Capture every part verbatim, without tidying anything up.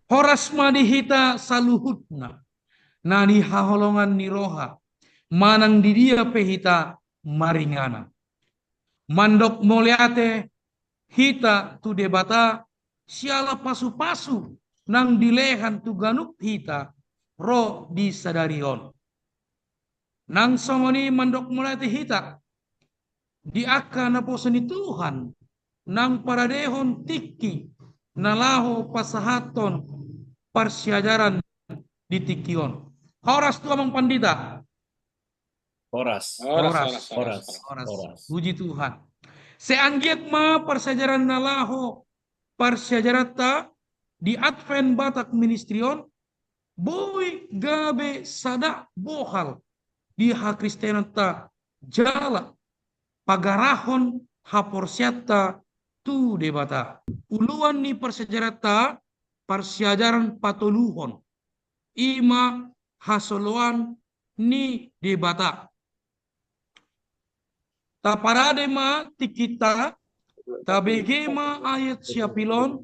Horas ma di hita saluhutna, na di haholongan ni roha, manang di dia pe hita maringanan. Mandok mauliate hita tu Debata, siala pasu-pasu naung dilehon tu ganup hita ro di sadari on. Nang songon i mandok mauliate hita di angka naposo ni Tuhan, naung paradehon tingki na laho pasahathon parsiajaran di tingki on. Horas tu Amang Pandita. Horas. Horas, horas, horas, horas. Puji Tuhan. Sai anggiat ma parsiajaran na laho parsiajaranta di Advent Batak Ministry on, boi gabe sada bohal di hakristenanta jala pagarahon haporseaonta tu Debata. Uluan ni parsiajaranta, parsiajaran patoluhon, i ma hasoloan ni Debata. Taparade ma tingkinta, tabege ma ayat siapilon,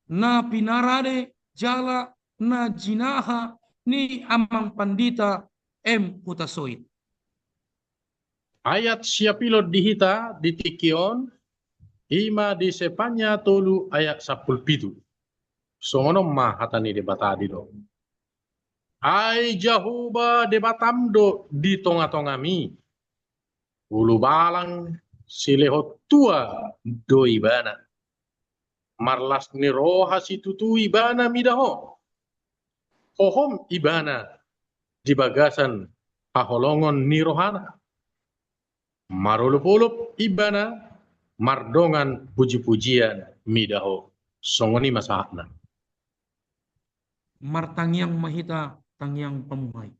na pinarade jala na jinaha ni Amang Pandita M Hutasoit. Ayat siapilon di hita di tingki on, i ma di Sepania tolu ayat sampulu pitu. Songon on ma hata ni Debata didok. Ai Jahowa Debatam do di tonga-tongami. Ulubalang silehon tua do ibana. Marlas ni roha situtu ibana mida ho. Hohom ibana di bagasan haholongon ni rohana. Marolop-olop ibana mardongan puji-pujian mida ho. Songon i ma sahatna. Martangiang ma hita, tangiang pamuhai.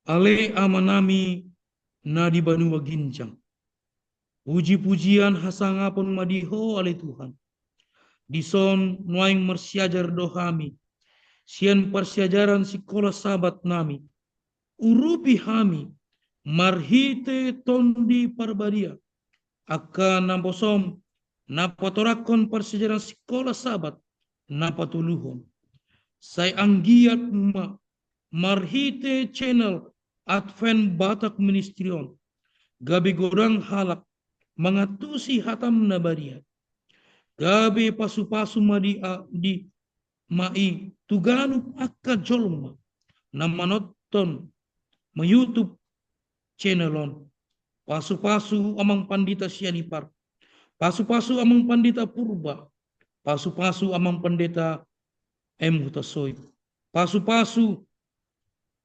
Ale Amanami na di banua ginjang, puji-pujian hasangapon ma di Ho ale Tuhan. Dison nuaeng marsiajar do hami sian parsiajaran sikola Sabat nami. Urupi hami marhite Tondi Parbadia angka naposom na patorangkon parsiajaran sikola Sabat na patoluhon. Sai anggiat ma marhite channel Advent Batak Ministry on gabe godang halak mangantusi hatam na badia. Gabe pasu-pasu ma di, a, di ma i tu ganup angka jolma na manonton ma YouTube channel on. Pasu-pasu Amang Pandita Sianipar, pasu-pasu Amang Pandita Purba, pasu-pasu Amang Pandita M Hutasoit, pasu-pasu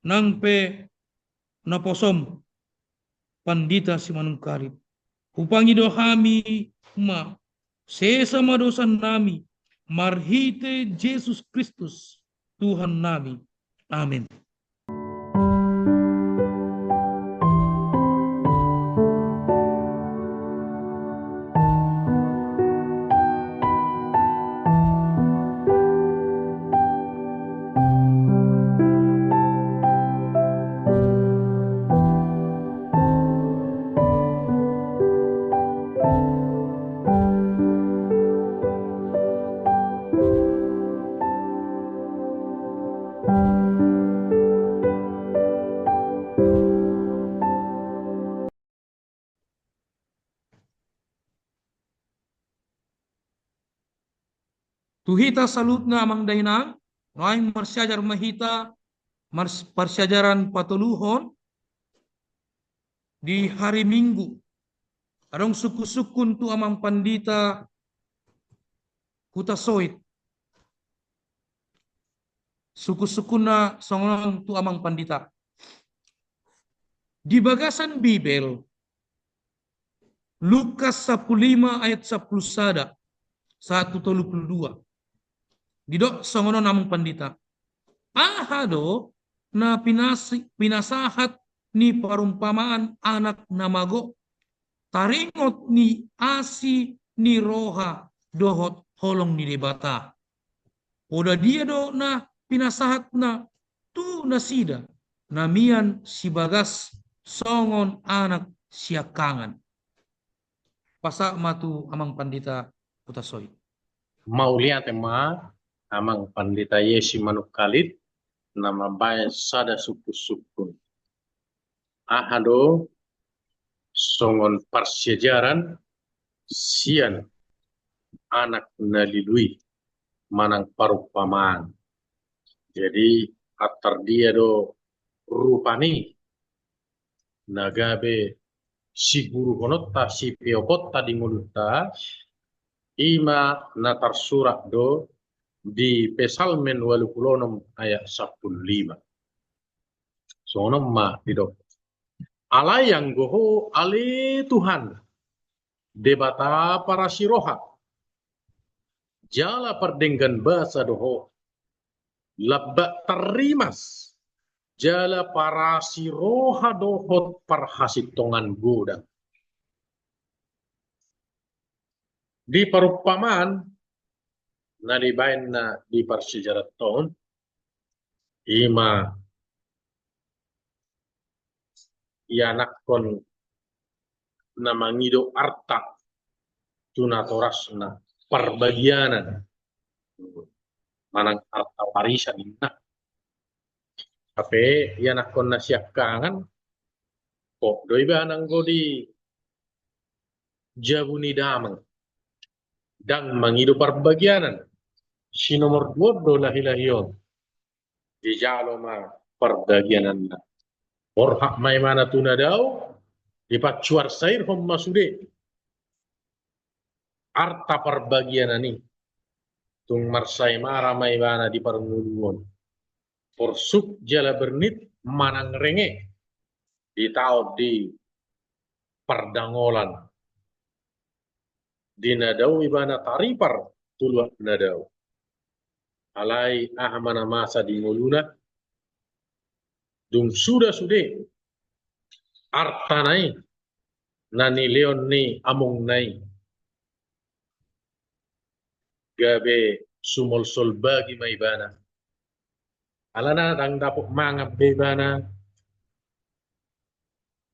nang pe naposom Pandita Simanungkalit. Hupangido hami ma, sesa ma dosa nami marhite Jesus Kristus Tuhan nami. Amen. Tu hita saluhutna amang dainang, nuaeng marsiajar ma hita, mars-, parsiajaran patoluhon di hari Minggu. Adong sungkun-sungkun tu amang pandita Hutasoit. Sungkun-sungkunna songon on tu amang pandita. Di bagasan Bibel, Lukas sampulu lima ayat sampulu sada sahat tu tolu pulu dua. Didok songon on amang pandita. Aha do na pinasi-, pinasahat ni parumpamaan anak na mago, taringot ni asi ni roha dohot holong ni Debata? Poda dia do na pinasahatna tu nasida na mian sibagas songon anak siangkangan. Pasahat ma tu Amang Pandita Hutasoit. Mauliate ma Amang Pandita Yesi Manungkalit, na mambaen sada sungkun-sungkun. Aha do songon parsiajaran sian anak na lilu i manang parumpamaan. Jadi, antar dia do rupani na gabe siguruhononta, sipeoponta di ngolunta, i ma na tarsurat do di Psalmen ualu pulu onom ayat sampulu lima. Songon on ma didok. Alai anggo Ho, ale Tuhan, Debata parasi roha, jala pardenggan basa do Ho, lambak tarrimas, jala parasi roha dohot parhasintongan godang. Di parumpamaan na dibaen na di parsiajaran on, i ma ianakhon na mangido arta tu natorasna, parbagianan manang arta warisan ninna. Hape ianakhon na siangkangan, pok do ibana anggo di jabu ni damang, ndang mangido parbagianan. Si nomor dua do lahi-lahi on, dijalo ma parbagiananna. Borhat ma ibana tu na dao, dipansuarsairhon ma sude arta parbagianan i. Tung marsaemara ma ibana di parngoluon. Porsuk jala bernit manang renge ditaon di pardangolan. Di na dao ibana taripar tu luat na dao. Alai aha ma na masa di ngoluna? Dung suda sude artana i na nilehon ni amongna i, gabe sumolsol bagi ma ibana. Alana ndang dapot mangan be ibana.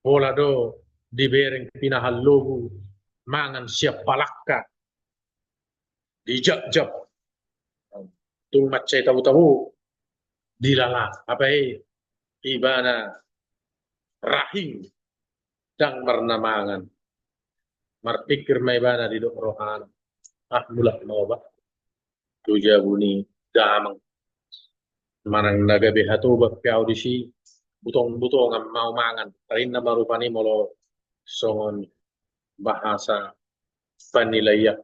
Pola do dibereng pinahan logu mangan sian palangka, dijapjap. Tung mansai tabo-tabo dilala, hape ibana rahing, ndang marna mangan. Marpingkir ma ibana, didok rohana, ah, mulak ma au bah tu jabu ni damang. Manang na gabe hatoban pe au disi, butong-butongan ma au mangan. Tarinna ma rupani molo songon bahasa panilaian.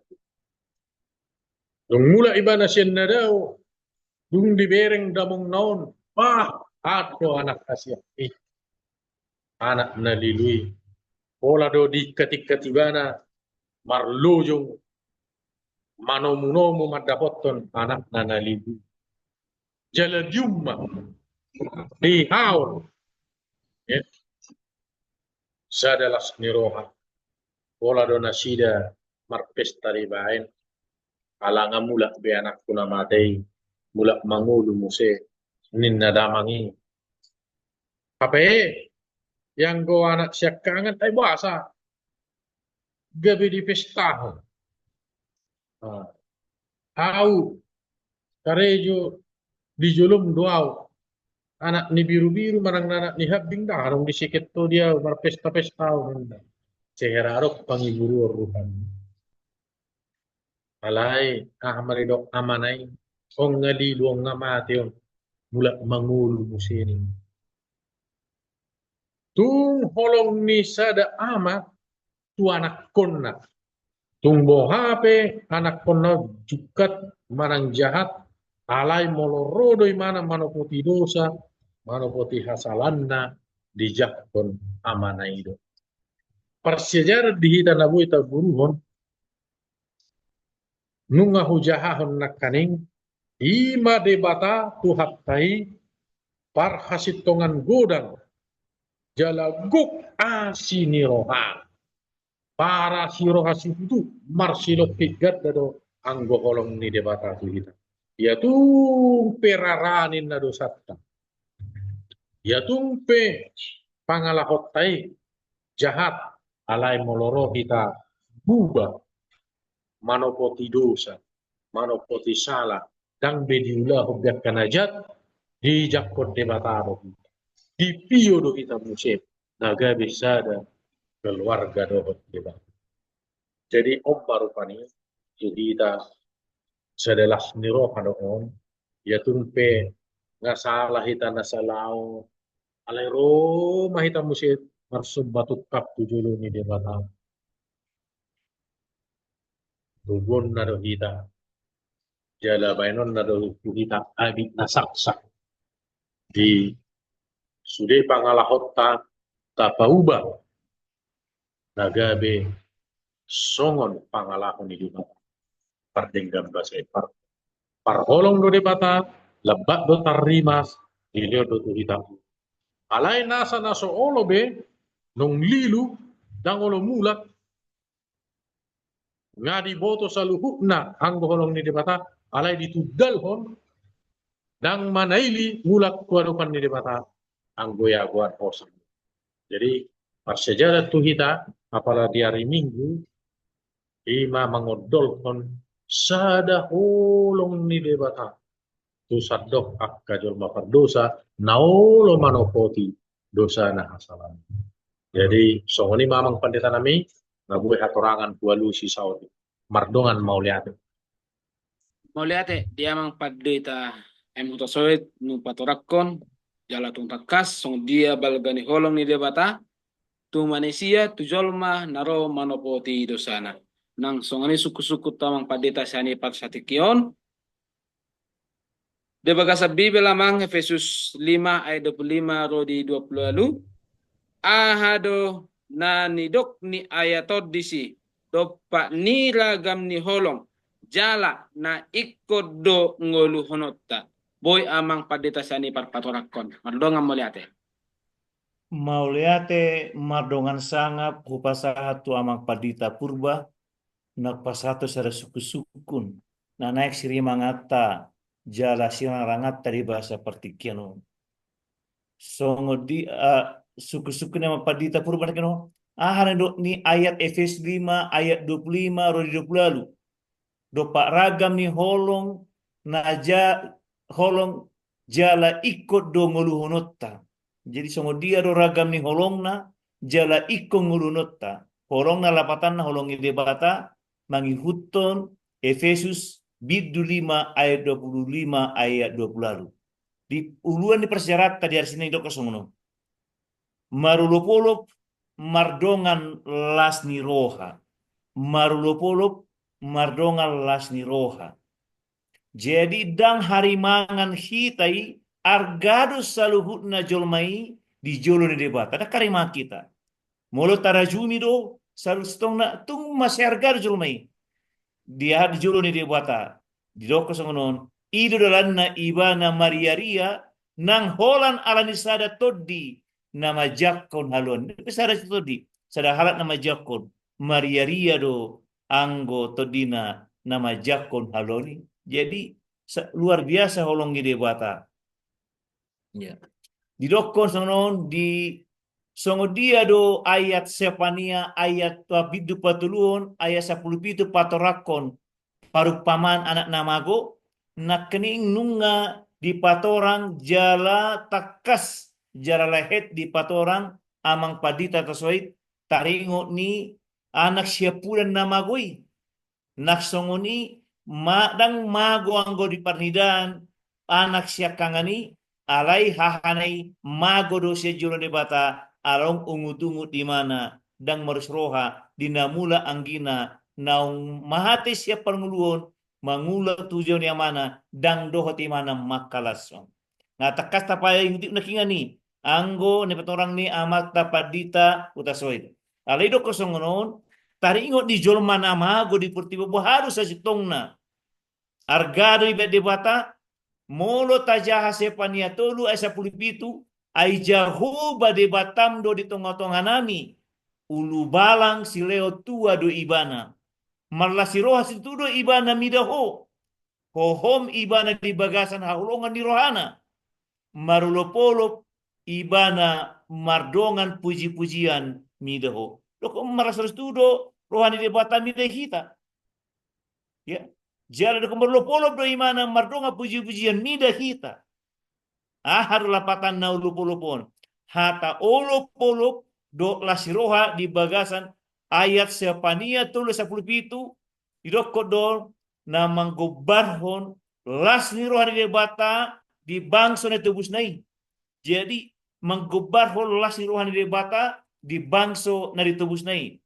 Dung mulak ibana sian na dao, dung dibereng damongna on, bah, adong anak hasian i, anak na lilu i. Pola do diingkat-ingkat ibana marlojong manomu-nomu mandapothon anakna na lilu i. Jala dium ma, dihaol. Ya. Sada las ni roha. Pola do nasida marpesta dibaen. Ala nga mulak be anakku na mate i, mulak mangolu muse, ninna damang i. Hape ianggo anak siangkangan, ai boasa gabe dipestahon? Ah. Au karejo di jolom do au. Anak ni birubiru manang anak ni hambing, ndang adong di seket ho di au, marpesta-pesta au, ninna. Sehera adong pangiburuon rupani. Alai aha ma didok amana i? On nga lilu, on nga mate on, mulak mangolu muse, ninna. Tung holong ni sada ama tu anakkonna. Tung boha pe anakkonna jungkat manang jahat, alai molo ro do ibana manopoti dosa, manopoti hasalanna, dijahon amana i do. Parsiajaran di hita na boi taguruhon, nunga hujahahon nangkaning, i ma Debata Tuhanta i parhasintongan godang, jala gok asi ni roha. Parasi roha situtu, marsilongkit ganda do anggo holong ni Debata tu hita. Ia tung pe rara ninna dosanta. Ia tung pe pangalahonta i jahat, alai molo ro hita buba manopoti dosa, manopoti sala, ndang be diulahon be angka na jat, dijangkon Debata do hita. Dipio do hita muse na gabe sada keluarga dohot Debata. Jadi on ma rupani tu hita sada las ni roha do on, ia tung pe nga sala hita na salaon, alai ro ma hita muse marsomba tungkap tu jolo ni Debata. Toguonna do hita, jala baenonna do tu hita abit na saksak di sude pangalahonta tapauba na gabe songon pangalaho ni Debata. Pardenggan basa i, par-, parholong do Debata, lambat do tarrimas, dilehon do tu hita. Alai nasa na so olo be, nung lilu, ndang olo mulak, nga diboto saluhutna anggo holong ni Debata, alai ditundalhon, ndang manaili mulak tu adopan ni Debata, anggo ia goar hosa. Jadi, parsiajaran tu hita, apala di ari Minggu, i ma mangondolhon sada holong ni Debata tu sandok angka jolma pardosa, na olo manopoti dosa na hasalaon. Jadi, songon i ma amang pandita nami, na boi hatorangan hualusi saotik. Mardongan mauliate. Mauliate di amang pandita M Hutasoit nunga patorangkon, jala tung tangkas, songon dia balga ni holong ni Debata, tu manisia, tu jolma na ro manopoti dosana. Nang songon i sungkun-sungkun tu amang pandita sian i parsatikkion, di bagasan Bibel amang, Efesus lima ayat dua puluh lima ro di dua puluh ualu, aha do na nidok ni ayat on disi, dompak ni ragam ni holong, jala na ingkon do ngoluhononta. Boi amang pandita sian i parpatorangkon. Mardongan mauliate. Mauliate, mardongan sangap hupasahat tu amang pandita Purba, na pasahat tu sada sungkun-sungkun, na naeng sirimanganta, jala sirangranganta di bagasan partingkian on. Songon dia, ah, sungkun-sungkun ni amang pandita Purba na keno, aha na nidok ni ayat Efesus lima ayat dua puluh lima ro di dua puluh ualu. Dompak ragam ni holong na ja-, holong jala ingkon do ngoluhononta. Jadi songon dia do ragam ni holongna jala ingkon ngoluhononta. Holongna lapatanna holong ni Debata mangihuthon Efesus bindu lima ayat dua puluh lima ayat dua puluh ualu. Di uluan ni parsiajaranta di ari Senin didok songon on. Marolop-olop mardongan las ni roha. Marolop-olop mardongan las ni roha. Jadi ndang harimangan hita i, arga do saluhutna jolma i di jolo ni Debata. Ndang harimangan hita. Molo tarajumi do, saluhutna tung masearga do jolma i. Di aha, di jolo ni Debata. Didok songon on, i do dalanna ibana mariaria, nang holan ala ni sada tondi na manjangkon haluaon. Sada tondi, sada halak na manjangkon. Mariaria do anggo tondina na manjangkon haluaon i. Jadi, sa-, luar biasa holong ni Debata. Ya. Didokkon songon on di songon dia do ayat Sepania ayat bindu patoluhon ayat sampulu pitu patorangkon parumpamaan anak na mago, nangkining nunga dipatorang jala tangkas jala lehet dipatorang amang pandita Hutasoit taringot ni anak siampudan na mago i. Nang songon i ma-, ndang mago anggo di parnidaan anak siangkangan i, alai hahana i mago do sian jolo ni Debata, ala ungut-ungut imana, ndang marus roha di na mula anggina naung mate sian parngoluon, mangula tu jolo ni amana, ndang dohot imana mangkalashon. Nga tangkas tapaingot-ingot nangkiningan i anggo na patorang ni amanta pandita Hutasoit. Alai didok songon on, taringot di jolma na mago di portibi on, boha do sasintongna. Arga do dibahen Debata, molo tajaha Sepania tolu ayat sampulu pitu, ai Jahowa Debatam do di tonga-tonganami, ulubalang silehon tua do ibana. Marlas ni roha situtu do ibana mida ho. Hohom ibana di bagasan haholongan ni rohana. Marolop-olop ibana mardongan puji-pujian mida ho. Dokkon marlas-las tu do roha ni Debata mida hita. Ya. Jala dokkon marolopolop do ibana mardongan puji-pujian mida hita. Aha do lapatanna olopolop on? Hata olopolop dohot las ni roha di bagasan ayat Sepania tolu sampulu pitu, didokkon do na manggombarhon las ni roha ni Debata di bangso na tobusna i. Jadi, manggombarhon las ni roha ni Debata di bangso na ditobusna i.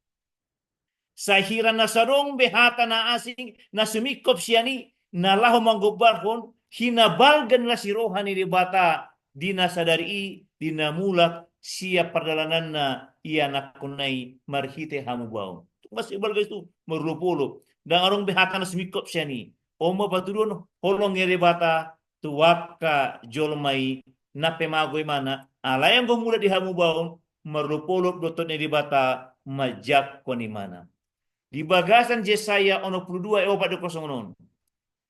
Sai hira na so adong be hata na asing na sumingkop sian i, na laho manggombarhon hinabalga ni las ni roha ni Debata di na sadari i, di na mulak sian pardalananna ianakhonna i marhite hamubaon. Tung mansai balga i tu marolopolop. Ndang adong be hata na sumingkop sian i. On ma patuduhon holong ni Debata tu angka jolma i na pe mago ibana, alai anggo mulak di hamubaon, marolopolop do tondingan ni Debata manjangkon ibana. Di bagasan Jesaya onom pulu dua ayat opat didokkon songon on.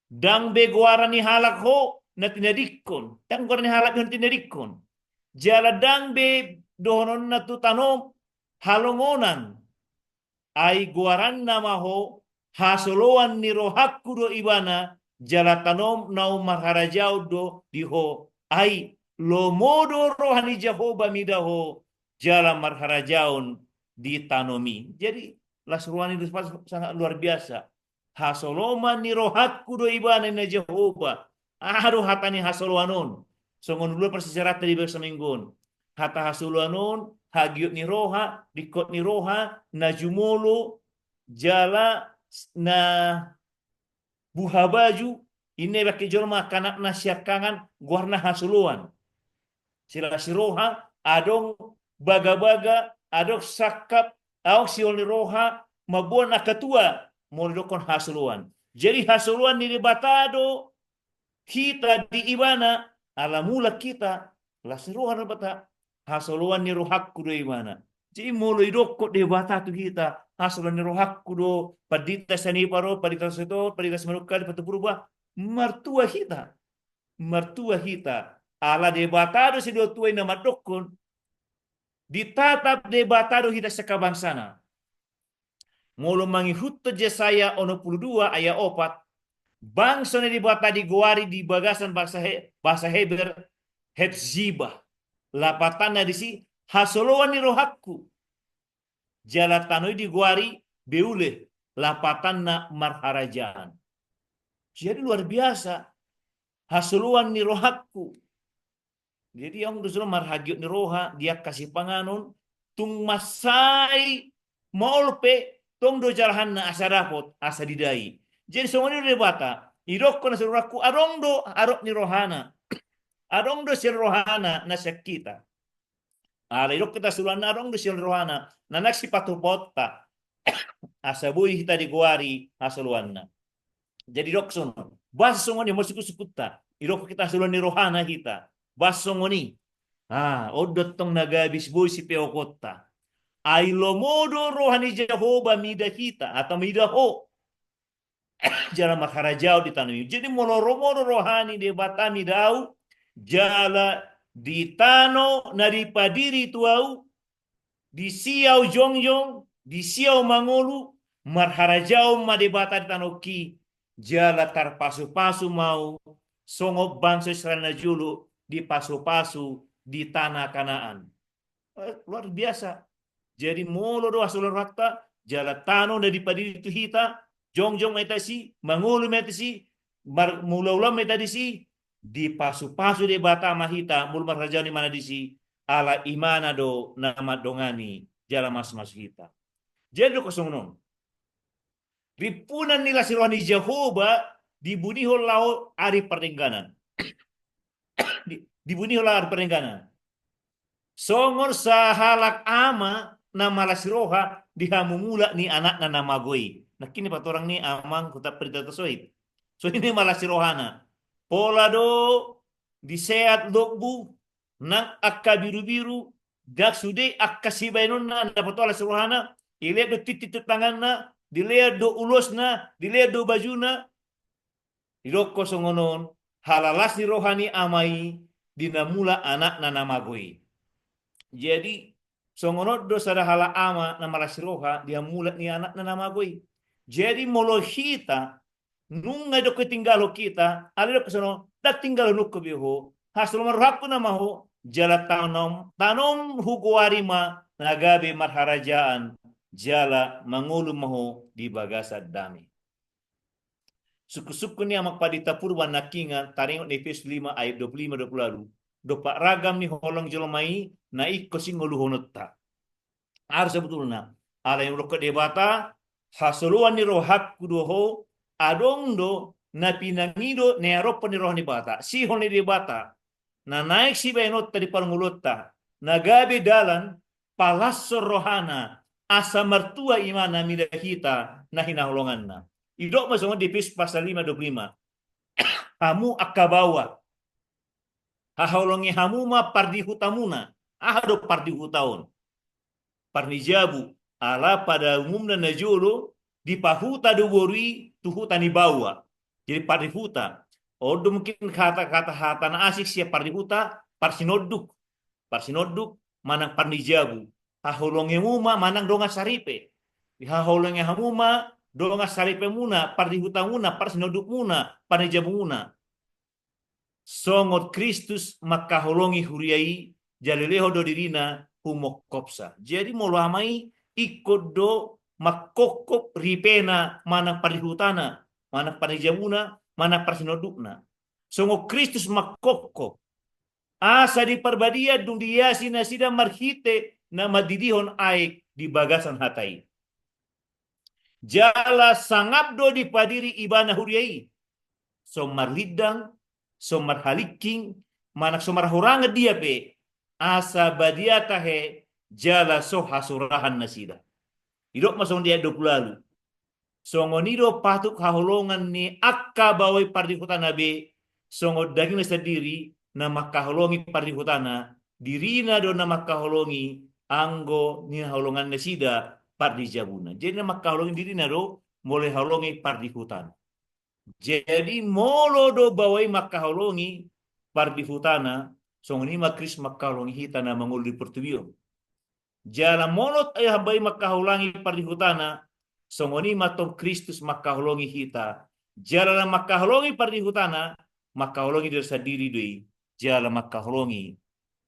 Ndang be goaran ni halak ho na tinadingkon, ndang goaran ni halak ho na tinadingkon. Jala ndang be dohononna tu tanom halongonan. Ai goaranna ma ho, hasoloan ni rohangku do ibana, jala tanom naung marharajaon do di ho. Ai lomo do roha ni Jahowa mida ho, jala marharajaon di tanom i. Jadi, las roha ni Debata sangat luar biasa. Hasoloan ni rohangku do ibana, ninna Jahowa. Aha do hata ni hasoloan on? Songon ulaon parsiajaranta di bagasan minggu on. Hata hasoloan on, hagiot ni roha, dingkot ni roha, na jumolo, jala na buha baju, i na dibangke jolma angka anak na siangkangan, goarna hasoloan. Silas ni roha, adong bagabaga, adong sangkap, adong sihol ni roha, mamboan angka tua, molo didokkon hasoloan. Jadi hasoloan ni Debata do hita di ibana, ala mulak hita, las ni roha do Debata, hasoloan ni rohangku do ibana. Jadi molo didokkon Debata tu hita, hasoloan ni rohangku do, pandita sian Ipar on, pandita Setohor, pandita Simanungkalit, pandita Purba, martua hita. Martua hita. Ala Debata do situa-tua i na mandokkon. Ditatap Debata do hita sian angka bangsana. Molo mangihuthon Jesaya onom pulu dua ayat opat, bangso ni Debata digoari di bagasan bahasa He-, bahasa Heber, Hepzibah. Lapatanna disi, hasoloan ni rohangku. Jala tano i digoari Beuleh, lapatanna marharajaan. Jadi luar biasa. Hasoloan ni rohangku. Jadi adong do jolma marhagiot ni roha di angka sipanganon, tung mansai maol pe, tong do jalahanna asa dapot, asa didai. Jadi songon i do Debata, didokkon hasoloanku, adong do arop ni rohana. Adong do sihol ni rohana na sian hita. Ala didokkon hasoloanna, adong do sihol ni rohana, na naeng sipatupaonta. Asa boi hita digoari hasoloanna. Jadi didokkon songon on. Boasa songon i, molo sungkunsungkunta, didokkon hita hasoloan ni rohana hita. Boasa songon i. Ah, on do tong na gabe boi sipeokonta. Ai lomo do roha ni Jahowa mida hita, atau mida ho. Jala marharajaon di tano i. Jadi molo lomo do roha ni Debata mida ahu, jala di tano na dipadiri tu ahu, disi ahu jongjong, disi ahu mangolu, marharajaon ma Debata di tano i, jala tarpasupasu ma ahu, songon bangso Israel na jolo dipasupasu di tanah Kanaan. Eh, luar biasa. Jadi molo do hasoloan rohanta, jala tano na dipadiri tu hita, jongjong ma hita disi, mangolu ma hita disi, mar-, maulaula ma hita disi, dipasupasu Debata ma hita, molo marharajaon ibana disi, ala ibana do na mandongani, jala mamasu-masu hita. Jadi didokkon songon on. Rimpunan ni las ni roha ni Jahowa dibunihon laho ari pardengganan. Di-, dibunihon laho ari pardengganan. Songon sahalak ama na malas ni roha di hamumulak ni anakna na mago i. Nangkin i patorang ni amang huta pendeta Sohit. Sohit ni malas ni rohana. Pola do diseat lombu, nang angka birubiru, ndang sude angka sibahenonna na dapotan las ni rohana, dilehon do tintin tu tanganna, dilehon do ulosna, dilehon do bajuna, didokkon songon on, ala las ni roha ni ama i, di na mulak anakna na mago i. Jadi songon on do sada halak ama na marasi roha di hamulak ni anakna na mago i. Jadi molo hita nunga didok ho tinggalhon hita, alai didok songon on, ndang tinggalhononku be ho, hasoloan rohangku nama ho, jala tanom, tanom hugoari ma na gabe marharajaan, jala mangolu ma ho di bagasan dame. Sungkun-sungkun ni amang pandita Purba nangkiningan, taringot ni Efesus lima ayat dua puluh lima dua puluh walu, dompak ragam ni holong jolma i na ingkon singoluhononta. Harus sebetulna, alai molo didok Debata, hasoloan ni rohangku do ho, adong do na pinangido na iarophon ni roha ni Debata, sihol ni Debata na naeng sibahenonta di parngoluonta, na gabe dalan palashon rohana, asa martua imana mida hita na hinaholonganna. Didok ma songon di Efesus pasal lima dua puluh lima, hamu angka baoa, haholongi hamu ma pardihutamuna. Aha do pardihuta on? Parnijabu, ala pada umumna na jolo dipahuta do boru i tu huta ni baoa. Jadi pardihuta. On do mungkin kata-kata hata na asing sian pardihuta, parsinonduk. Parsinonduk manang parnijabu. Haholongi hamu ma manang dongan saripe. Haholongi hamu ma dongan saripemuna, pardihutamuna, parsinondukmuna, parnijabumuna. Songon Kristus mangkaholongi huria i, jala dilehon do dirina humongkopsa. Jadi molo ama i ingkon do mangkopkop ripena manang parihutana, manang parnijabuna, manang parsinondukna. Songon Kristus mangkopkop. Asa diparbadia dung dihiasi nasida marhite na mandidihon aek di bagasan hata i. Jala sangap do dipadiri ibana huria i. So marlindang, so marhalingking, manang so marhahurangan dia pe, asa badia tahe jala so hasurahan nasida. Didok ma songon di ayat dua puluh walu. Songon i do patut haholongan ni angka baoa i pardihutana be, songon dagingna sandiri na mangkaholongi pardihutana, dirina do na mangkaholongi anggo nihaholongan nasida parnijabuna. Jadi na mangkaholongi dirina do molo haholongi pardihutana. Jadi molo do baoa i mangkaholongi pardihutana, songon i ma Kristus mangkaholongi hita na mangolu di portibi on. Jala molo baoa i mangkaholongi pardihutana, songon i ma tong Kristus mangkaholongi hita. Jala na mangkaholongi pardihutana, mangkaholongi diri sandiri do i, jala mangkaholongi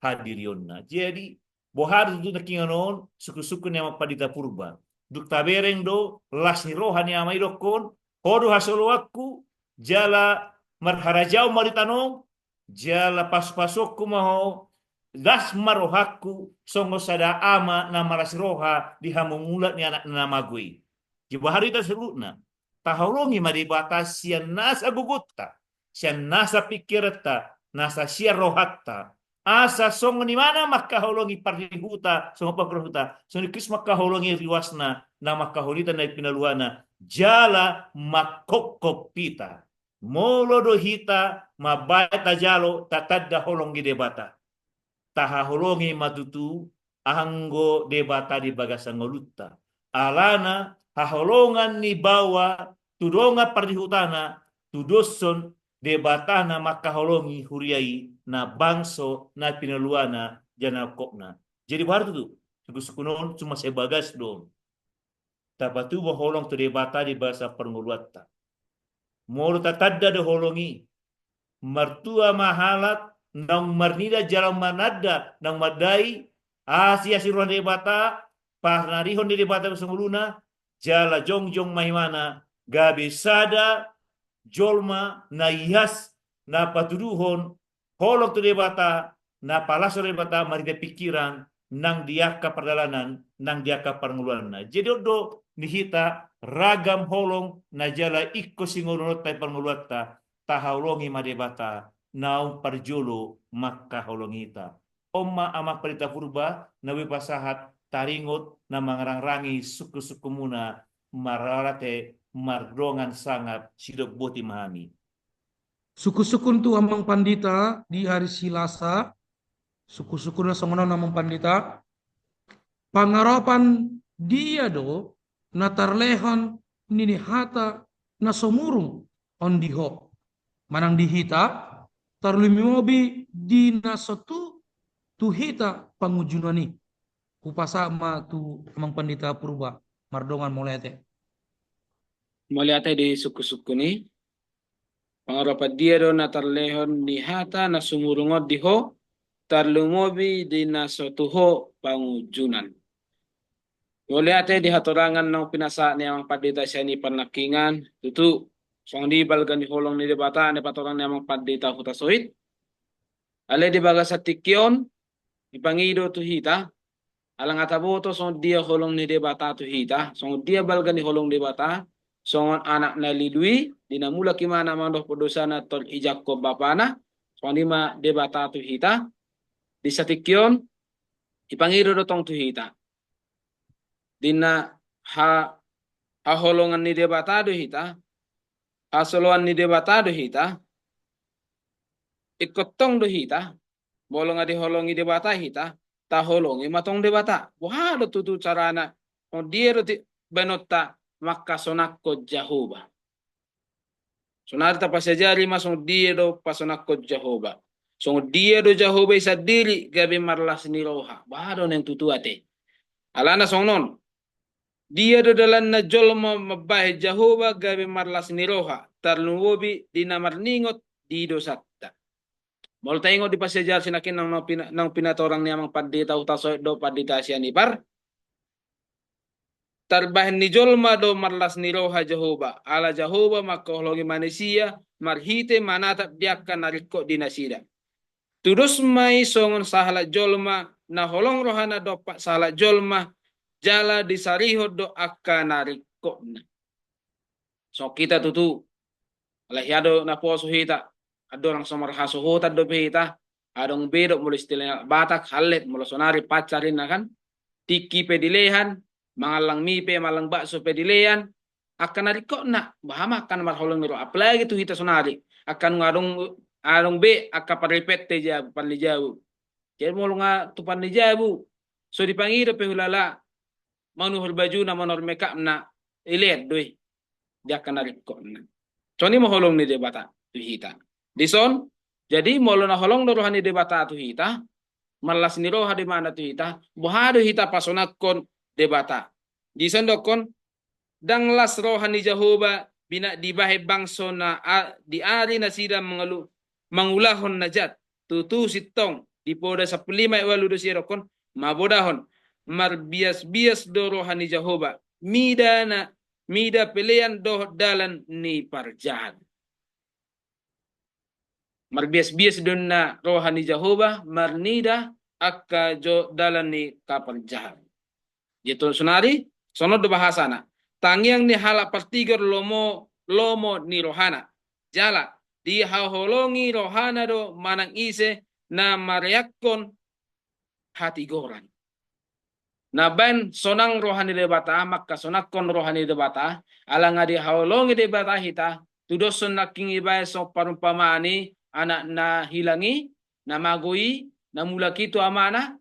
hadirionna. Jadi boha do tutu nangkiningan on, sungkun-sungkun ni amang pandita Purba. Dung tabereng do las ni roha ni ama i dokkon, ho do hasoloanku, jala marharajaon ma di tano, jala pasu-pasuonku ma ho, las ma rohangku songon sada ama na marasi roha di hamumulak ni anakna na mago i. Jadi boha do hita saluhutna? Taholongi ma Debata sian nasa gogonta, sian nasa pingkiranta, nasa sian rohanta. Asa songon imana mangkaholongi pardihuta, songon pardihuta, songon Kristus mangkaholongi ruasna, na mangkaholongi hita na pinaluana, jala mangkopkop hita. Molo do hita mambahen tajalo tatanda holong ni Debata, tahaholongi ma tutu anggo Debata di bagasan ngolunta. Alana haholongan ni baoa tu dongan pardihutana, tudoshon Debata na mangkaholongi huria i na bangso na pinaluana jala na ingkopna. Jadi boha do tutu, sungkun-sungkun on cuma sebagas do on. Tapatupa holong tu Debata di bagasan parngoluanta. Molo tatanda do holong i, martua ma halak naung marnida jala mananda, naung mandai, asi-asi roha ni Debata, panarihon ni Debata di bagasan ngoluna, jala jongjong ma imana gabe sada jolma na ias, na patuduhon holong tu Debata, na palashon Debata marhite pingkiran, nang di angka pardalanan, nang di angka parngoluanna. Jadi on do di hita ragam holong na jala ingkon singoluhononta di parngoluanta, tahaholongi ma Debata naung parjolo mangkaholongi hita. On ma amang pandita Purba na boi pasahat taringot na mangarangrangi sungkun-sungkunmuna, marrate mardongan sangap, sidok boti ma hami. Sungkun-sungkun tu amang pandita di hari Silasa. Sungkun-sungkun na songon on amang pandita. Pangarapan dia do na tarlehon ni hata na so murung on di ho manang di hita? tarlumobi di na so tu, tu hita pangunjunan i. Hupasahat ma tu Amang Pandita Purba, mardongan mauliate. Mauliate di sungkun-sungkun i. Pangaropan dia do na tarlehon ni hata na sumurung on di ho, tarlumobi di na so tu ho pangunjunan. Mauliate di hatorangan naung pinasahat ni Amang Pandita sian i parnangkingan, tutu songon i balga ni holong ni Debata na patorang ni Amang Pandita Hutasoit. Alai di bagasan tingki on, dipangido tu hita, ala nga taboto songon dia holong ni Debata tu hita, songon dia balga ni holong ni Debata, songon anak na lilu i, di na mulak imana mandohot dosana tor ijangkon bapana, songon i ma Debata tu hita, di satingki on, dipangido do tong tu hita. Di na ha, haholongan ni Debata do hita, hasoloan ni Debata do hita, ingkon tong do hita, molo nga diholongi Debata hita, taholongi ma tong Debata. Boha do tutu carana, songon dia do ti-, baenonta mangkasonangkon Jahowa. Sonari tapasiajari ma songon dia do pasonangkon Jahowa. Songon dia do Jahowa i sandiri gabe marlas ni roha. Boha do naeng tutu ate. Alana songon on. Dia do dalanna jolma mambahen Jahowa gabe marlas ni roha, tarlumobi di na marningot di dosanta. Molo taingot di pasiajar sinangkin naung, naung pina-, naung pinatorang ni Amang Pandita Hutasoit dohot Pandita Sianipar. Tarbahen ni jolma do marlas ni roha Jahowa, ala Jahowa mangkaholongi manisia marhite manatap di angka na ringkot di nasida. Tudos ma i songon sahalak jolma na holong rohana dompak sahalak jolma, jala disarihon do angka na ringkotna. Songon hita tutu, alai hea do na poso hita, andorang so marhasohotan dope hita, adong be do molo istilah Batak hallet, molo sonari pacar inna kan, tingki pe dilean, mangallang mie pe, mangallang bakso pe dilean, angka na ringkotna, boha ma angka na marholong ni roha, apalagi tu hita sonari, angka nunga adong, adong be angka paripet te jabu, parli jabu. Jadi molo nga tu parli jabu, so dipangido pe hulala, manuhor bajuna, manuhor makeupna, ilean do i di angka na ringkotna. Songon i ma holong ni Debata tu hita. Dison, jadi molo na holong do roha ni Debata tu hita, marlas ni roha do imana tu hita, boha do hita pasonangkon Debata. Dison dokkon, ndang las roha ni Jahowa, bina dibahen bangso na a-, di ari nasida mangalu-, mangulahon na jat, tutu sintong, di Poda sampulu lima ayat ualu do sia dokkon, mabodahon, marbias-bias do roha ni Jahowa, mida na, mida pelean dohot dalan ni parjahat. Marbias-bias do inna roha ni Jahowa, marnida angka jo-, dalan ni parjahat. Jadi sonari, songon on do bahasana. Tangiang ni halak partigor lomo, lomo ni rohana. Jala, dihaholongi rohana do manang ise na mareakkon hatigoran. Na baen sonang roha ni Debata, mangkasonangkon roha ni Debata, ala nga dihaholongi Debata hita, tudoshon nangkin ibaen songon parumpamaan ni anak na hilang i, na mago i, na mulak i tu amana,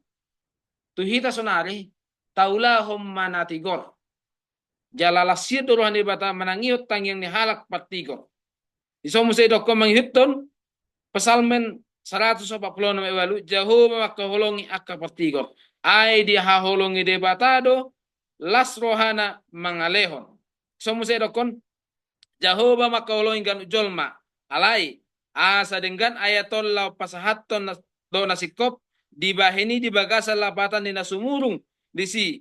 tu hita sonari, taulahon ma na tigor. Jala las hian do roha ni Debata manangihon tangiang ni halak partigor. Dison muse dokkon mangihuthon Psalmen saratus opat pulu onom ayat ualu, Jahowa mangkaholongi angka partigor. Ai dihaholongi Debata do las rohana mangalehon. Dison muse dokkon, Jahowa mangkaholongi ganup jolma. Alai, asa denggan ayat on laho pasahathon na, do na singkop, dibahen i di bagasan lapatan ni na sumurung disi.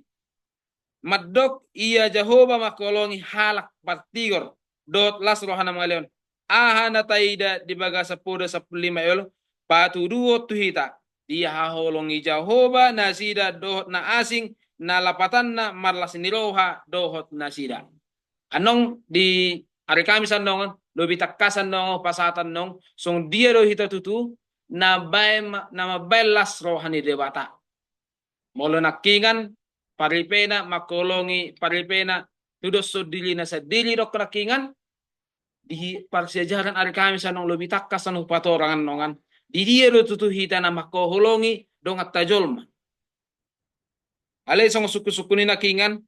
Mandok ia Jahowa mangkaholongi halak partigor, dohot las rohana mangalehon. Aha na taida di bagasan Poda sampulu lima ayat ualu, patuduhon tu hita, dihaholongi Jahowa nasida dohot na asing, na lapatanna marlas ni roha dohot nasida. Annon di ari Kamis annon, lobi tangkas annon, pasahat annon, songon dia do hita tutu, na baen ma-, na mambaen las roha ni Debata. Molo nangkingan, paripena, mangkaholongi paripena, tudoshon dirina sandiri dokkon nangkingan, di parsiajaran ari Kamis annon lobi tangkas annon patorang annon kan, di dia do tutu hita na mangkaholongi donganta jolma. Alai songon sungkun-sungkun i nangkingan,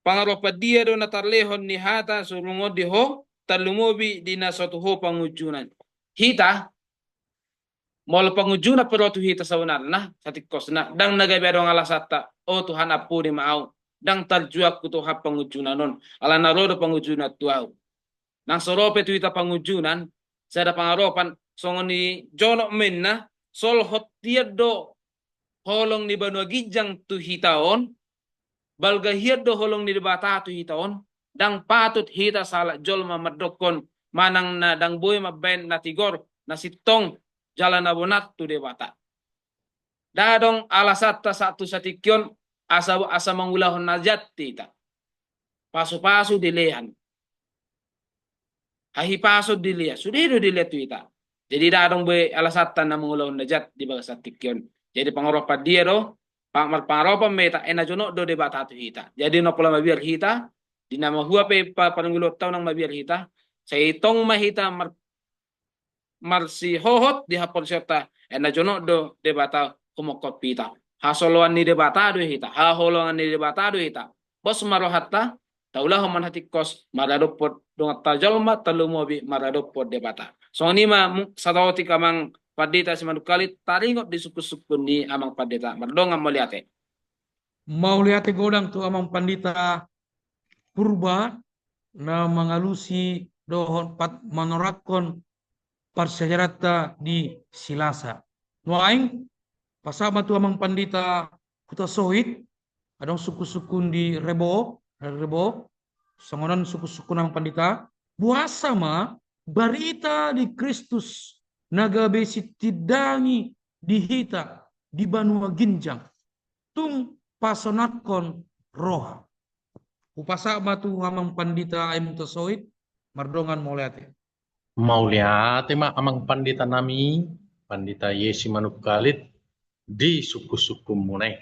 pangaropan dia do na tarlehon ni hata sumurung on di ho, tarlumobi di na so tu ho pangunjunan. Hita, Molo pangunjunan pe ro tu hita saonarna, satingkosna, ndang na gabe adong alasanta, o Tuhan, ampuni ma ahu, ndang tarjuangku Tuhan pangunjunan on, alana ro do pangunjunan tu ahu. Nang so ro pe tu hita pangunjunan, sada pangaropan, songon i jonok ma inna, solhot hian do holong ni banua ginjang tu hita on, balga hian do holong ni Debata tu hita on, ndang patut hita sahalak jolma mandokkon manang na ndang boi mambaen na tigor, na sintong, jala na bonar tu Debata. Ndang adong alasanta sahat tu satingki on asa, asa mangulahon na jat hita. Pasu-pasu dilean. Hahipason dilean. Sude do dilean tu hita. Jadi ndang adong be alasanta na mangulahon na jat di bagasan tingki on. Jadi pangaropan dia do, pa-, marpangaropan ma hita, ai na jonok do Debata tu hita. Jadi na pola mabiar hita, di na mahua pe pa-, parngoluonta unang mabiar hita, sai tong ma hita mar-, marsihohot di haporseaonta, ai na jonok do Debata humongkop hita. Hasoloan ni Debata do hita, haholongan ni Debata do hita. Pos ma rohanta, taulahon ma na tingkos, maradophon donganta jolma, tarlumobi maradophon Debata. Songon i ma mu-, saotik Amang Pandita Simanungkalit, taringot di sungkun-sungkun ni Amang Pandita, mardongan mauliate. Mauliate godang tu Amang Pandita Purba na mangalusi dohot pat-, manoranghon parsiajaranta di Silasa. Nuaeng, pasahat ma tu Amang Pandita Hutasoit, adong sungkun-sungkun di Rebo, dari Rebo, songon on sungkun-sungkun Amang Pandita, boasa ma barita di Kristus na gabe sitindangi di hita di banua ginjang, tung pasonanghon roha. Hupasahat ma tu Amang Pandita Aim Hutasoit, mardongan mauliate. Mauliate ma Amang Pandita nami, Pandita Yesi Manungkalit, di sungkun-sungkunmuna i.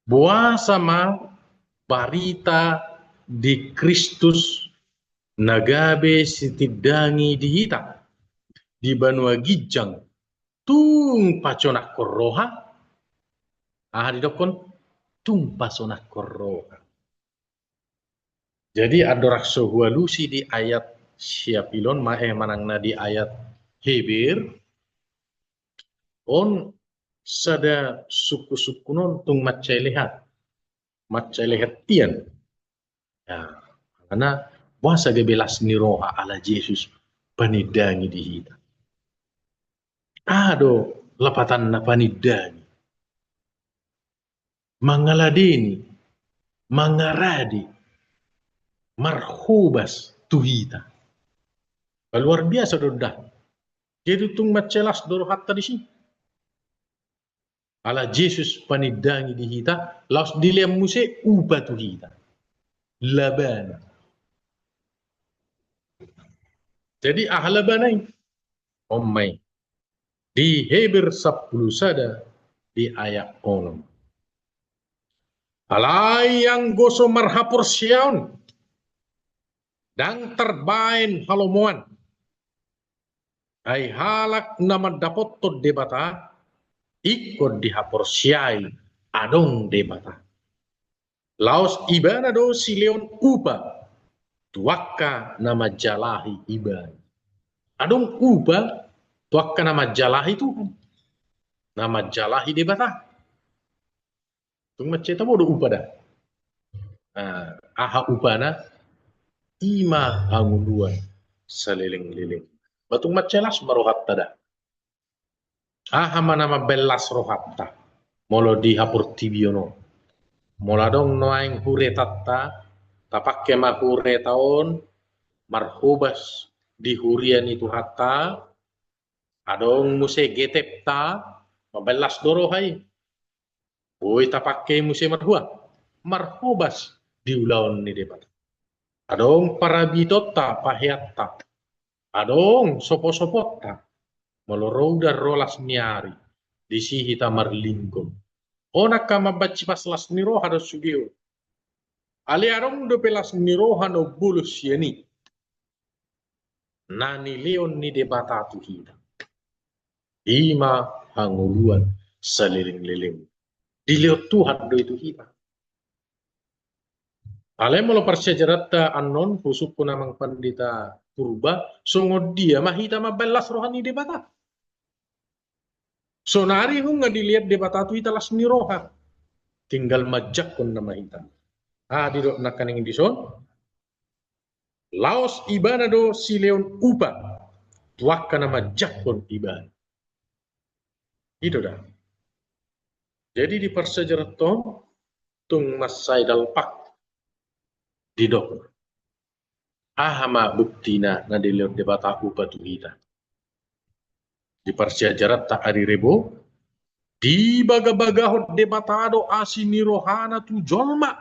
Boasa ma barita di Kristus na gabe sitindangi di hita di banua ginjang, tung pasonanghon roha? Aha didokkon? Tung pasonanghon roha. Jadi andorang so hualusi di ayat siapilon ma, eh, manang na di ayat Heber, on sada sungkun-sungkun on tung mansai lehet. Mansai lehet hian. Ya, karena boasa gabe las ni roha ala Jesus panindangi di hita. Aha do lapatanna panindangi? Mangaladeni, mangarade, marhobas tu hita. Luar biasa do da. Jadi tung mansai las do rohanta disi. Ala Jesus panindangi di hita, laos dilean muse upa tu hita. Labana. Jadi aha labana i? On ma i. Di Heber sampulu sada di ayat onom. Alai anggo so marhaporseaon, ndang tarbaen halomoan. Ai halak na mandapothon Debata, ingkon dihaporseai adong Debata. Laos Ibana do sileon upa tu angka na manjalahi Ibana. Adong upa tu angka na manjalahi Tuhan, na manjalahi Debata. Tung mansai tabo do upa da. Nah, aha upana? I ma hangoluan saleleng-leleng. Ba tung mansai las ma rohanta da. Aha ma na mambaen las rohanta molo di haportibion on? Molo adong nuaeng huretanta, tapangke ma hureta on marhobas di huria ni Tuhanta. Adong muse getepta, mambaen las do roha i. Boi tapangke muse marhua, marhobas di ulaon ni Debata. Adong parabitonta, paheanta. Adong sopo-soponta. Molo ro udan, ro las ni ari, disi hita marlingkon. On angka mambaen sipas las ni roha do sude on. Alai adong dope las ni roha na umbolon sian i. Na nileon ni Debata tu hita. I ma hangoluan saleleng-leleng. Dilehon Tuhan do i tu hita. Alai molo parsiajaranta annon, husungkun Amang Pandita Purba, songon dia ma hita mambaen las roha ni Debata? Sonari nunga dilehon Debata tu hita las ni roha. Tinggal manjangkon nama hita. Ah, didok nangkaning dison. Laos ibana do silehon upa tu angka na manjangkon ibana. I do da. Jadi di parsiajaran on tung mansai dalpak didok. Aha ma buktina na dilehon Debata upa tu hita? Di parsiajaranta ari Rebo, dibagabagahon Debata do asi ni rohana tu jolma.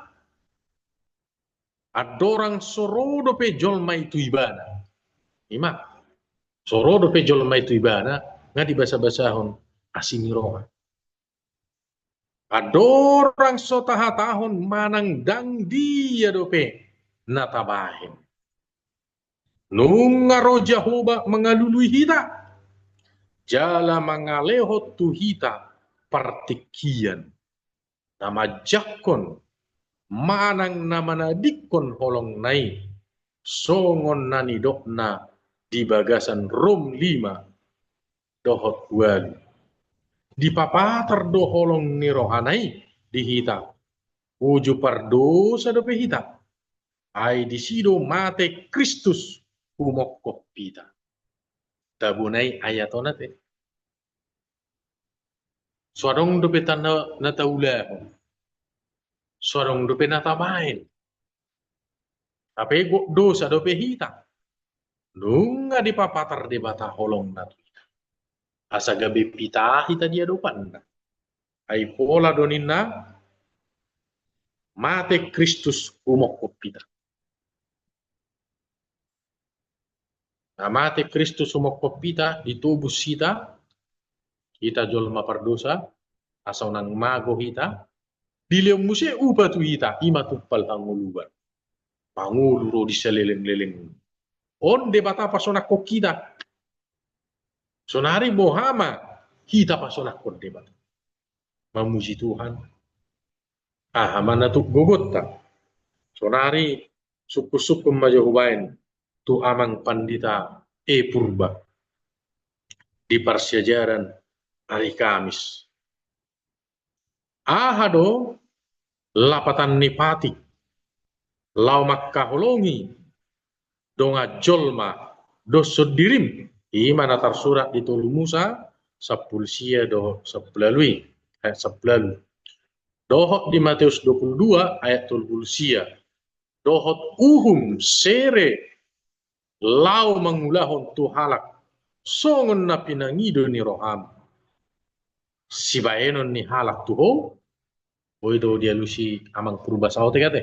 Andorang so ro dope jolma i tu ibana. I ma, so ro dope jolma i tu ibana, nga dibasabasahon asi ni roha. Andorang so tahatahon manang ndang dia dope na tabahen. Nunga ro Jahowa mangalului hita. Jala mangalehon tu hita partingkian. Na manjangkon, manang na manadingkon holongna i. Songon na nidokna di bagasan Rom lima. Dohot ualu. Dipapatar do holong ni rohana i di hita. Uju pardosa dope hita. Ai disi do mate Kristus humongkop hita. Tabunai ayat on ate. So adong dope tanda na taulahon. So adong dope na tabahen. Hape gok dosa dope hita. Nunga dipapatar Debata holongna tu hita. Asa gabe pita hita di adopanna. Ai pola do ninna mate Kristus humongkop hita. Na mate Kristus humongkop hita, ditobus hita, hita jolma pardosa, asa unang mago hita, dilehon muse upa tu hita, i ma tumpal hangoluan. Pangolu ro di salelengleleng. On Debata pasonangkon hita. Sonari boha ma hita pasonangkon Debata. Mamuji Tuhan. Aha ma na tuk gogonta. Sonari sungkunsungkun ma jo hubaen tu amang pandita E Purba. Di parsiajaran ari Kamis. Aha do lapatan ni patik laho mangkaholongi dongan jolma dohot sondirim, i ma na tarsurat di Tolu Musa sampulu sia dohot sampulu ualu i, ayat sampulu ualu. Dohot di Mateus dua puluh dua ayat tolu puluh sia. Dohot uhum sere laho mangulahon tu halak songon na pinangido ni roham. Sibaenon ni halak tu ho, boi do dialusi amang Purba saotik ate.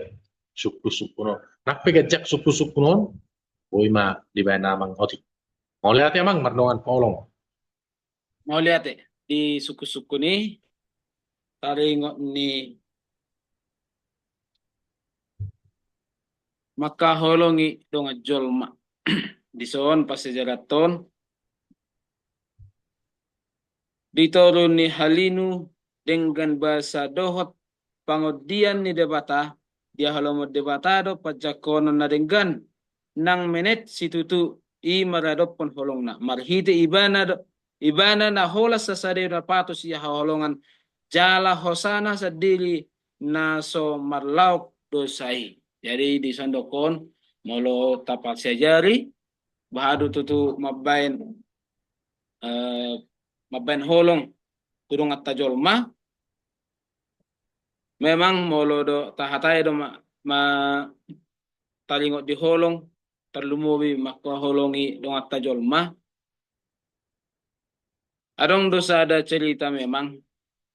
Sungkunsungkun on. Nang pe ganjang sungkunsungkun on, boi ma dibaen amang otik. Mauliate amang mardongan paholong. Mauliate, di sungkunsungkun i taringot ni mangkaholongi dongan jolma. Dison parsiajaranta on di toru ni halinu denggan basa dohot pangondian ni Debata, dihaholongi Debata do panjangkonon na denggan nang menet situtu i maradophon holongna. Marhite ibana do, ibana na holan sasadari na patut sihaholongan jala hosana sandiri na so marlaok dosa i. Jadi di sandok on molo taparsiajari, boha do tutu mambaen, eh, mambaen holong tu donganta jolma. Memang molo do tahatai do ma, ma taringot di holong, tarlumobi mangkaholongi donganta jolma. Adong do sada cerita memang,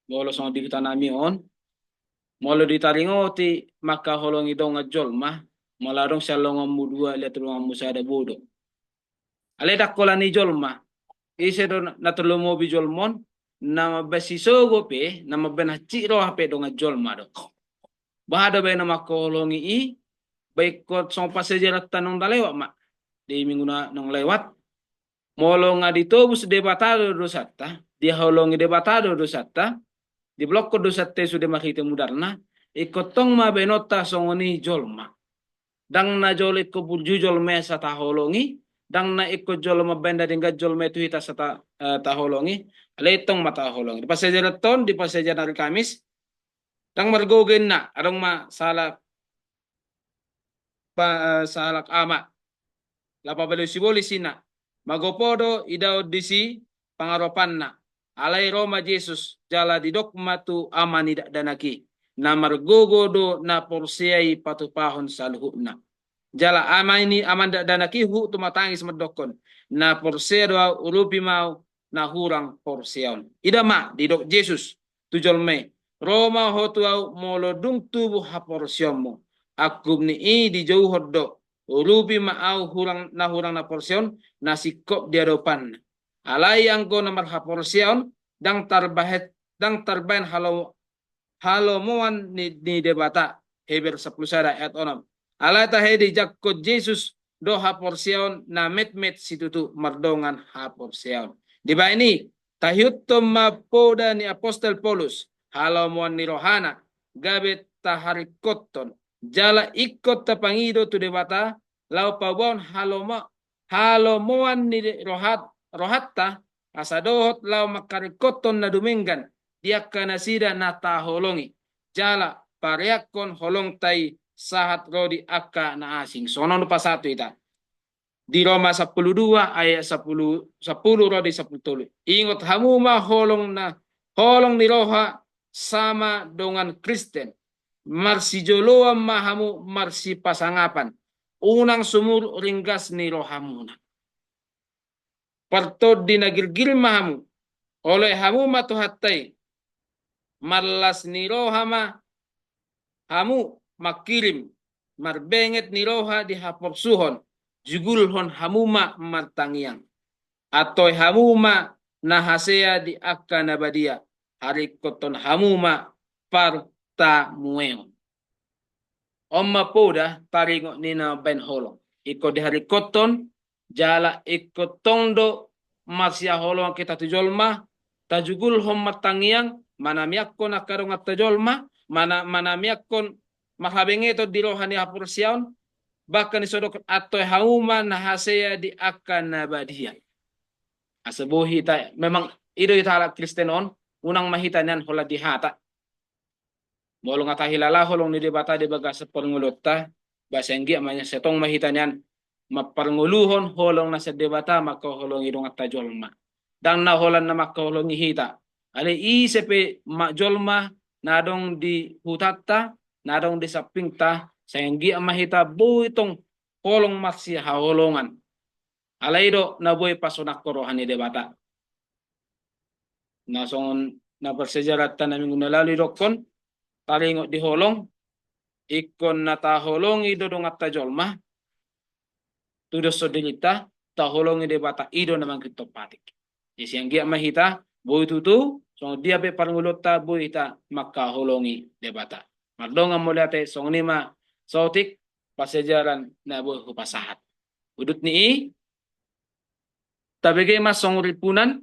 molo songon di huta nami on, molo ditaringoti mangkaholongi dongan jolma, molo adong sian longonmu dua, liat tu longonmu sada bodo. Alai ndang holan i jolma. Ise do na tarlumobi jolma on, na mambaen sisogo pe, na mambaen hansit roha pe dongan jolma do. Boha do baen na mangkaholongi i, baen ingkon songon parsiajaranta naung na lewat ma. Di minggu na naung lewat. Molo nga ditobus Debata do dosanta, dihaholongi Debata do dosanta, dibolongkon dosanta i sude marhite mudarna, ingkon tong ma baenonta songon i jolma. Ndang na jolo ingkon burju jolma i asa taholongi, ndang na ingkon jolo mambaen na denggan jolma i tu hita asa ta, eh, taholongi, alai tong ma taholongi. Di parsiajaran on, di parsiajaran ari Kamis, ndang margogo inna, adong ma sahalak pa, eh, sahalak ama. Laho pabalio sibolis inna. Magopo do idaon disi pangaropanna. Alai ro ma Jesus, jala didok ma tu ama ni dakdanak i: Na margogo do na porsea i patupahon saluhutna. Jala ama ni, ama ni dakdanak i huhut tumatangis mandokkon: Na porsea do ahu, urupi ma ahu na hurang porsea on. Ida ma, didok Jesus tu jolma i: Ro ma ho tu ahu molo dung tubu haporseaonmu. Angkup ni i dijouhon do: Urupi ma ahu hurang, na hurang na porsea on, na singkop di adopanna. Alai anggo na marhaporseaon, ndang tarbahen, ndang tarbahen halo, halomoan ni, ni Debata. Heber sampulu sada ayat onom. Alai tahe dijangkon Jesus do haporseaon na metmet situtu mardongan haporseaon. Dibahen i, taihuthon ma poda ni apostel Paulus, halomoan ni rohana, gabe taharingkothon, jala ingkon tapangido tu Debata, laho paboaon haloma, halomoan ni rohat, rohanta, asa dohot laho mangkaringkothon na dumenggan di angka nasida na taholongi, jala pareangkon holongta i sahat ro di angka na asing. Songon on do pasahat tu hita. Di Roma sampulu dua ayat sampulu, sampulu ro di sampulu tolu. Ingot hamu ma holong na, holong ni roha sama dongan Kristen. Marsijoloan ma hamu marsipasangapan. Unang sumurut ringgas ni rohamuna. Partondi na girgir ma hamu. Oloi hamu ma Tuhanta i. Marlas ni roha ma hamu mangkirim, marbenget ni roha di haporsuhon, jugulhon hamu ma martangiang. Antoi hamu ma na hasea di angka na badia, haringkothon hamu ma partamueon. On ma poda taringot ni na baen holong. Ingkon diharingkothon, jala ingkon tong do marsihaholongan hita tu jolma, tajugulhon martangiang, manamiangkon angka donganta jolma, mana, manamiangkon marhabengeton di roha ni haporseaon, bahkan disodokkon antoi hamu ma na hasea di angka na badia. Asa boi hita, memang i do hita halak Kristen on, unang ma hita nian holan di hata. Molo nga tahilala holong ni Debata di bagasan parngoluonta, ba sai anggiat ma nian, sai tong ma hita nian mamparngoluhon holong na sian Debata mangkaholongi donganta jolma. Ndang na holan na mangkaholongi hita. Alai ise pe ma jolma na adong di hutanta, na adong di sampingta, sai anggiat ma hita boi tong holong marsihaholongan. Alai do na boi pasonangkon roha ni Debata. Na songon na parsiajaranta na minggu na lalu didokkon, taringot di holong, ingkon na taholongi do donganta jolma, tu dos sondirinta, taholongi Debata, i do na mangkithop patik. Jadi sai anggiat ma hita, boi tutu, songon dia pe parngoluonta, boi hita mangkaholongi Debata. Mardongan mauliate, songon i ma saotik parsiajaran na boi hupasahat. Udut ni i, tabege ma songon rimpunan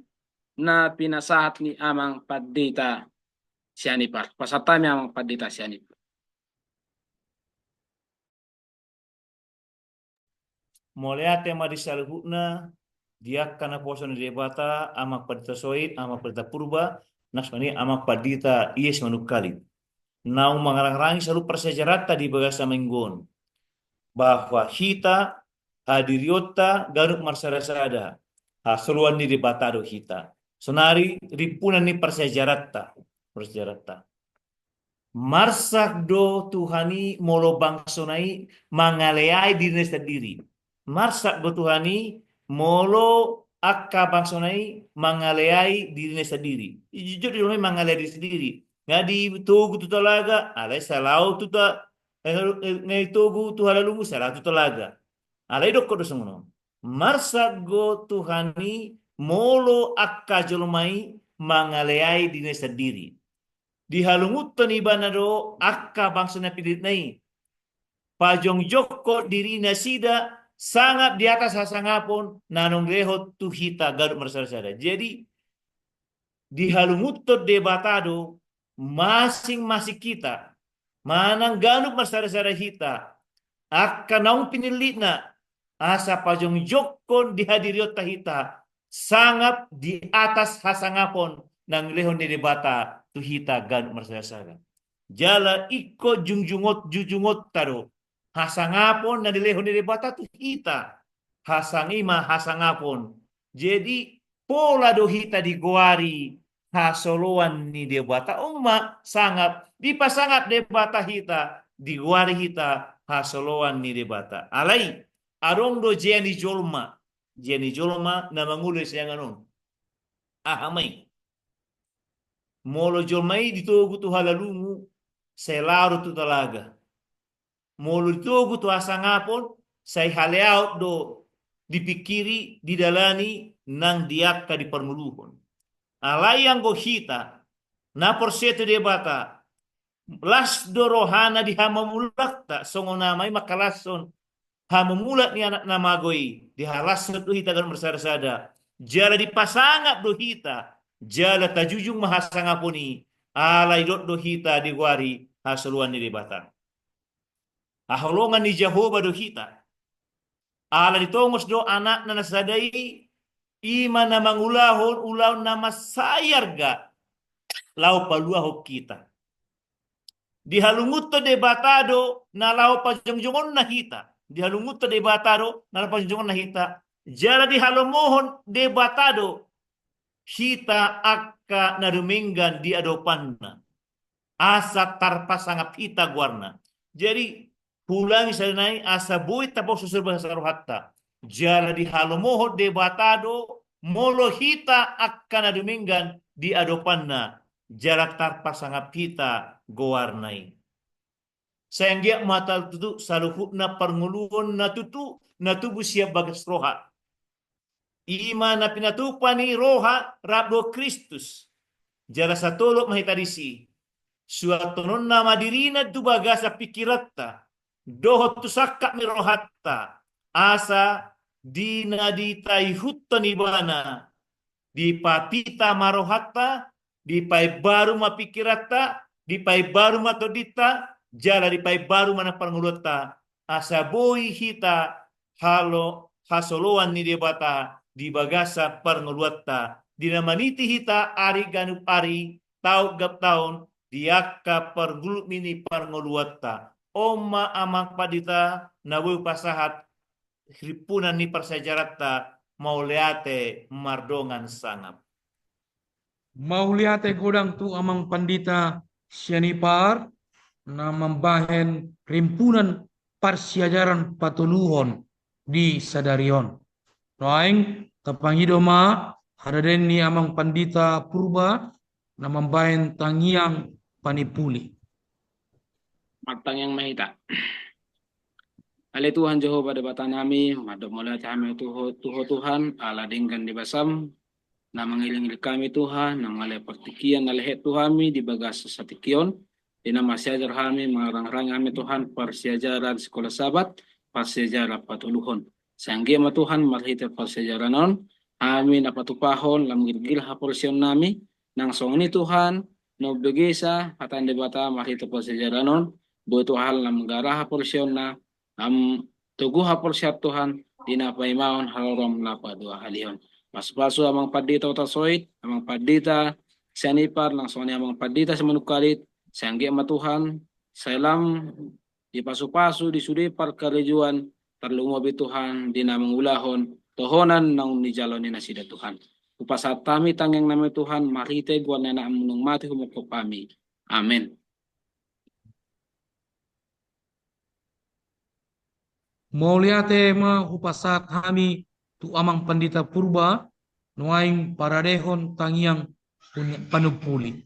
na pinasahat ni Amang Pandita Sianipar. Pasahat hami Amang Pandita Sianipar. Mauliate ma di saluhutna, di angka naposo ni Debata, Amang Pandita Soit, Amang Pandita Purba, na songon i Amang Pandita Ies Manungkalit. Naung mangarangrangi saluhut parsiajaranta di bagasan minggu on. Bahwa hita, hadirionta, ganup marsadasada, hasoluan ni Debata do hita. Sonari rimpunan ni parsiajaranta, parsiajaranta. Marsak do Tuhan i molo bangsona i mangaleai dirina sandiri. Marsak do Tuhan i molo angka bangsona i mangaleai dirina sandiri. Jujur do i mangaleai diri sandiri. Nga ditogu tu talaga, alai sai laho tu ta-, eh, eh, nga ditogu tu halalumu, sai laho tu talaga. Alai didokkon do songon on. Marsak do Tuhan i molo angka jolma i mangaleai dirina sandiri. Dihalungunhon ibana do angka bangso na pinillitna i. Pajongjongkon diri nasida sangap di atas hasangapon na naung dilehon tu hita ganup marsadasada. Jadi, dihalungunhon Debata do masing-masing hita, manang ganup marsadasada hita, angka naung pinillitna, asa pajongjongkon di hadirionta hita, sangap di atas hasangapon na nilehon ni Debata tu hita ganup marsada-sada. Jala ingkon jungjungot, jungjungonta do hasangapon na nilehon ni Debata tu hita. Hasang-, i ma hasangapon. Jadi, pola do hita digoari hasoloan ni Debata. On ma sangap, dipasangap Debata hita, digoari hita hasoloan ni Debata. Alai, adong do jea ni jolma, jea ni jolma na mangolu siangan on. Aha ma i? Molo jolma i ditogu tu halalungu, sai laho do tu talaga. Molo ditogu tu hasangapon, sai haleaon do dipingkiri, didalani nang di angka di parngoluhon. Alai anggo hita na porsea tu Debata, las do rohana di hamamulakta, songon ama i mangkalashon hamamulak ni anak na mago i, dihalashon do hita ganup marsada-sada, jala dipasangap do hita, jala tajujung ma hasangapon i, ala didok do hita digoari hasoloan ni Debata. Haholongan ni Jahowa do hita. Ala ditongos do Anakna na sada i, i ma na mangulahon ulaon na mansai arga laho paluahon hita. Dihalungunhon Debata do na laho pajongjongonna hita. Dihalungunhon Debata do na laho pajongjongonna hita. Jala dihalomohon Debata do hita angka na dumenggan di adopanna. Asa tarpasangap hita goarna. Jadi, huulangi sada nai, asa boi taposo soripada rohanta. Jala dihalomohon Debata do molo hita angka na dumenggan di adopanna, jala tarpasangap hita goarna i. Sai anggiat ma tutu saluhutna parngoluon na tutu na tubu sian bagas roha. I ma na pinatupa ni roha rap dohot Kristus. Jala satolop ma hita disi. Suanhononna ma dirina tu bagasan pingkiranta dohot tu sangkap ni rohanta, asa di na ditaihuthon ibana, dipapita ma rohanta, dipaimbaru ma pingkiranta, dipaimbaru ma tondinta, jala dipaimbaru ma nang parngoluonta, asa boi hita halo hasoloan ni Debata di bagasan parngoluonta, di na maniti hita ari ganup ari, taon ganup taon, di angka parngulumi ni parngoluonta. On ma amang pandita na boi hupasahat rimpunan ni parsiajaranta, mauliate mardongan sangap. Mauliate godang tu amang pandita Sianipar na mambahen rimpunan parsiajaran patoluhon di sadari on. Nuaeng tapangido ma hadadeon ni amang pandita Purba na mambahen tangiang panimpuli. Martangiang ma hita. Ale Tuhan Jahowa Debata nami, mandok mauliate hami tu Ho, tu Ho Tuhan, ala denggan ni basam, na mangiring-iring hami Tuhan, na mangalean partingkian na lehet tu hami di bagasan tingki on, di na marsiajar hami, mangarang-arang hami Tuhan, parsiajaran sikola Sabat, parsiajaran patoluhon. Sai anggiat ma Tuhan, marhite parsiajaran on, hami na patupahon, lam girgir haporseaon nami, nang songon i Tuhan, na umbegesa, hata ni Debata, marhite parsiajaran on, boi Tuhan, lam gara haporseaonna, lam togu haporseaon Tuhan, di na paimahon haroroan na paduahalihon. Pasu-pasu amang pandita Hutasoit, amang pandita Sianipar, nang songon i amang pandita Simanungkalit, sai anggiat ma Tuhan, sai lam dipasu-pasu di sude parkarejoan, tarlumobi Tuhan, di na mangulahon tohonan naung nijalo ni nasida Tuhan. Hupasahat hami tangiang nami Tuhan, marhite goar ni Anakmu naung mate humongkop hami. Amen. Mauliate ma hupasahat hami tu amang pandita Purba, nuaeng paradehon tangiang pun, panumpuli.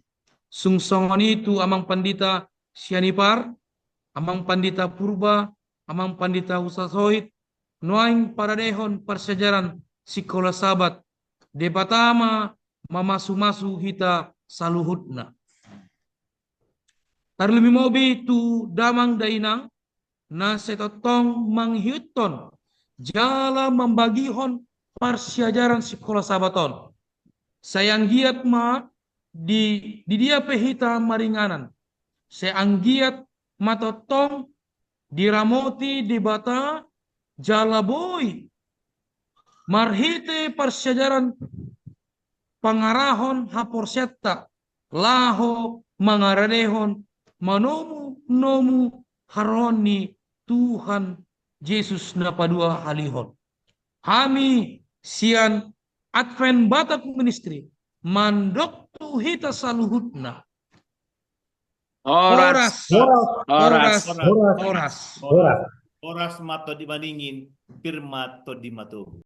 Sung songon i tu amang pandita Sianipar, amang pandita Purba, amang pandita Hutasoit, nuaeng paradehon parsiajaran sikola Sabat, Debata ma mamasu-masu hita saluhutna. Tarlumobi tu damang dainang, na sai tongtong mangihuthon, jala mambagihon parsiajaran sikola Sabat on. Sai anggiat ma di, di dia pe hita maringanan. Sai anggiat ma tongtong diramoti Debata, jala boi marhite parsiajaran pangarahon haporseaonta laho mangaradehon manomu-nomu haroroan ni Tuhan Jesus na paduahalihon. Hami sian Advent Batak Ministry mandok tu hita saluhutna. Horas. Horas. Horas. Horas. Horas. Horas. Horas ma tondi madingin, pir ma tondi matogu.